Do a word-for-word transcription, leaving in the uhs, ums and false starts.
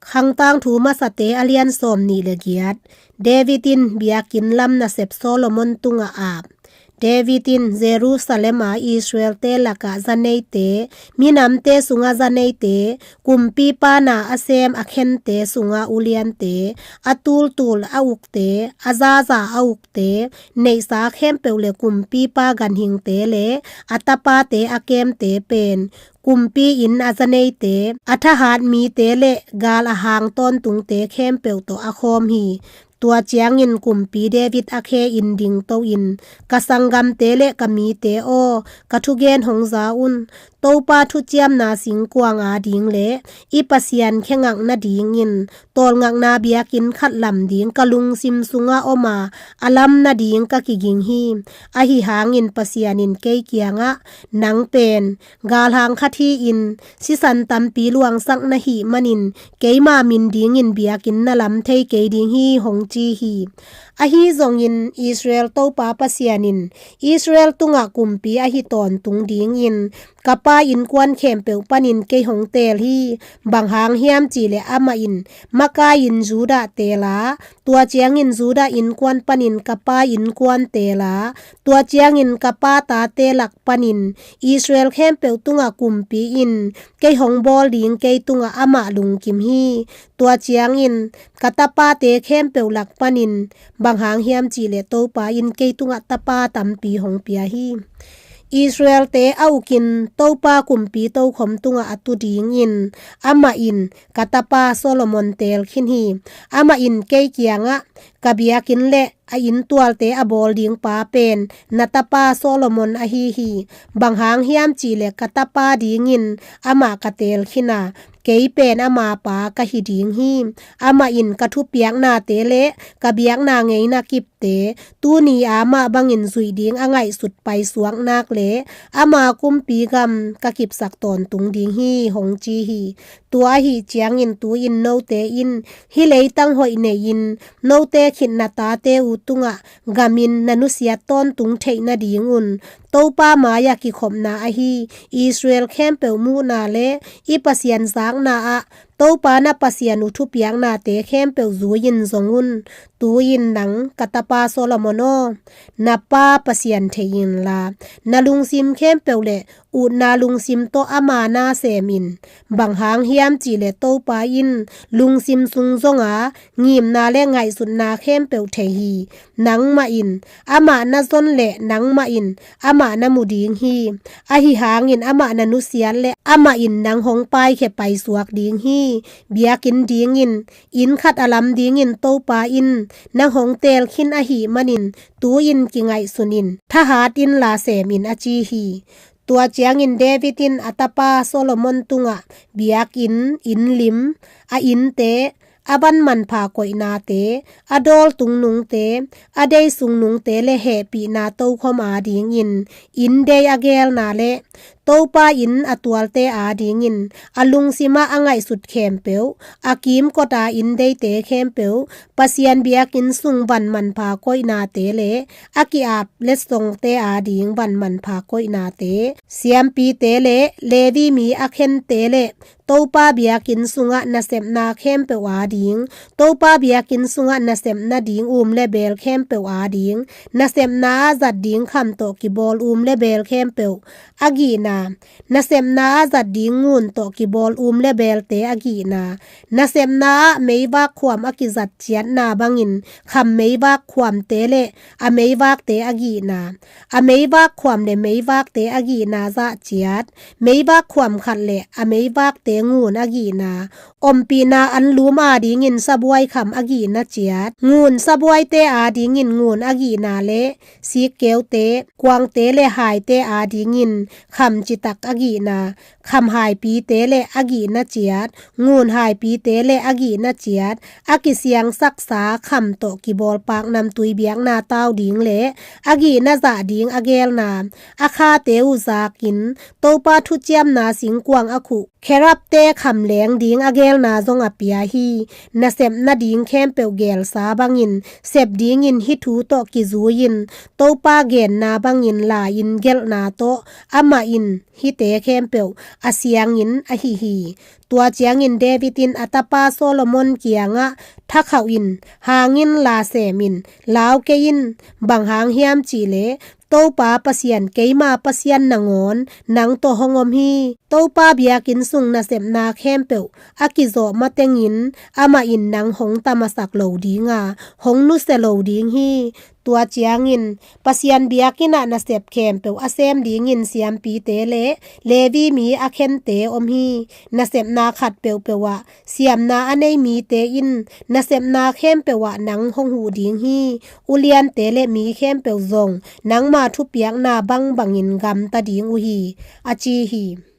Khangtangthu Masate a lian sawm nih le giat. David in biakinn lam nasep Solomon tungah ap. David in Jerusalem a Israelte lakah zaneite, minamte sungah zaneite, kumpipa na a sem a khente sungah uliante, a tultul a ukte, a zaza a ukte, neihsa khempeuh le kumpipa ganhingte le a tapate a kemte pen, kumpi inn a zaneite, a thahat mite le gal a hang tawntungte khempeuh tawh a khawm hi. Tua ciangin kumpi David a khe in dingto in, ka sanggamte le ka mite aw, ka thugen hong za un. Topa thuciamna singkuang a ding le i Pasian khe ngak nadingin tawlngakna biakinn khat lam ding ka lungsim sungah om a, a lam nading ka kiging hi. Ahi hangin Pasian in kei kiangah, nang pen galhang khat hi-in sisan tampi luangsak na hih manin keima min dingin biakinn na lam thei kei ding hi, hong ci hi. Ahi zongin Israel Topa Pasian in Israel tungah kumpi ahi tawntung dingin ka pa innkuan khempeuh panin kei hong teel hi. Bang hang hiam cihleh amah in makaih in Judah teel a, tua ciangin Judah innkuan panin ka pa innkuan teel a, tua ciangin ka pa tate lak panin Israel khempeuh tungah kumpi in kei hong bawl ding kei tungah amah lungkim hi. Tua ciangin ka tapate khempeuh lak panin, bang hang hiam cihleh Topa in kei tungah tapa tampi hong pia hi. Israelte a ukin Topa kumpi tokhom tungah a tu dingin amah in ka tapa Solomon teel khin hi. Amah in kei kiangah, ka biakinn le a inntualte a bawl ding pa pen na tapa Solomon ahi hi. Bang hang hiam cihleh ka tapa dingin amah ka teel khin a, kei pen ama pa ka hi ding hi. Amah in ka thupiaknate le ka biakna ngeina kipte tuni a mah bangin zuih ding a ngaihsut paisuak nak le ama kumpi gam ka kipsak tawntung ding hi, hong ci hi. Tua ahi ciangin tu-in note in hih leitang hoih nei-in note khit na tate uh tungah gamin na nusiat tawntung theih nadingun Topa mai-ah kikhopna ahi Israel khempeuh muhna le i Pasian zakna ah Topa na Pasian uh thupiaknate khempeuh zui-in zong un. Tu-in nang ka tapa Solomon aw, na pa Pasian thei inla, na lungsim khempeuh le utna lungsim tawh ama na sem in. Bang hang hiam cihleh Topa in lungsim sung zonga ngimna le ngaihsutna khempeuh thei hi. Nangmah in amah na zon le nangmah in amah na mu ding hi. Ahi hangin amah na nusiat le amah in nang hong paikhia paisuak ding hi. Biakinn dingin inn khat a lam dingin Topa in nang hong teel khin ahi manin tu-in kingaihsun in, thahat inla sem in, a ci hi. Tua ciangin David in a tapa Solomon tungah biakinn, inn lim, a innte, a van manpha koihnate, a dawl tungnungte, a dei sungnungte le hehpihna tokhom adingin inn dei a geelna le Topa inn a tualte adingin a lungsimah a ngaihsut khempeuh, a kimkot a inn deite khempeuh, Pasian biakinn sung van manpha koihnate le a ki-ap letsongte ading van manpha koihnate, siampite le Levi mi a khente le Topa biakinn sungah nasepna khempeuh ading, Topa biakinn sungah nasepna ding um le beel khempeuh ading, nasepna ah zat ding kham tawh kibawl um le beel khempeuh a gihna, nasepna ah zat ding ngun tawh kibawl um le beelte a gihna, nasepna ah meivak khuam a kizat ciatna bangin kham meivak khuamte le a meivakte a gihna, a meivak khuam le meivakte a gihna zah ciat, meivak khuam khat le a meivakte ngun a gihna, ompihna anlum adingin sabuai kham a gihna ciat, ngun sabuaite adingin ngun a gihna le sikkeute, kuangte le haite adingin kham citak a gihna, kham haipite le a gihna ciat, ngun haipite le a gihna ciat, a kisiangsaksa kham tawh kibawlpak namtui biakna tau ding le a gihna zah ding a geelna, a khate uh zakin Topa thuciamna singkuang a khuh kherubte kham leng ding a geelna zong a pia hi. Nasepna ding khempeuh geelsa bangin sep dingin hih thu tawh kizui-in Topa genna bangin la-in gelhna tawh amah in hihte khempeuh a siangin ahi hi. Tua ciangin David in a tapa Solomon kiangah, "Thakhauh in, hang in, la sem in, lau kei in, bang hang hiam cih leh Topa Pasian, keima Pasian nangawn nang tawh hong om hi. Topa biakinn sung nasepna khempeuh a kizawh matengin amah in nang hong tamasak lo ding a, hong nusia lo ding hi. Tua ciangin Pasian biakinn ah nasep khempeuh a sem dingin siampite le Levi mi a khente om hi. Nasepna khat peuhpeuh ah siamna a nei mite in nasepna khempeuh ah nang hong huh ding hi. Uliante le mi khempeuh zong nangma thupiakna bangbangin gamta ding uh hi," a ci hi.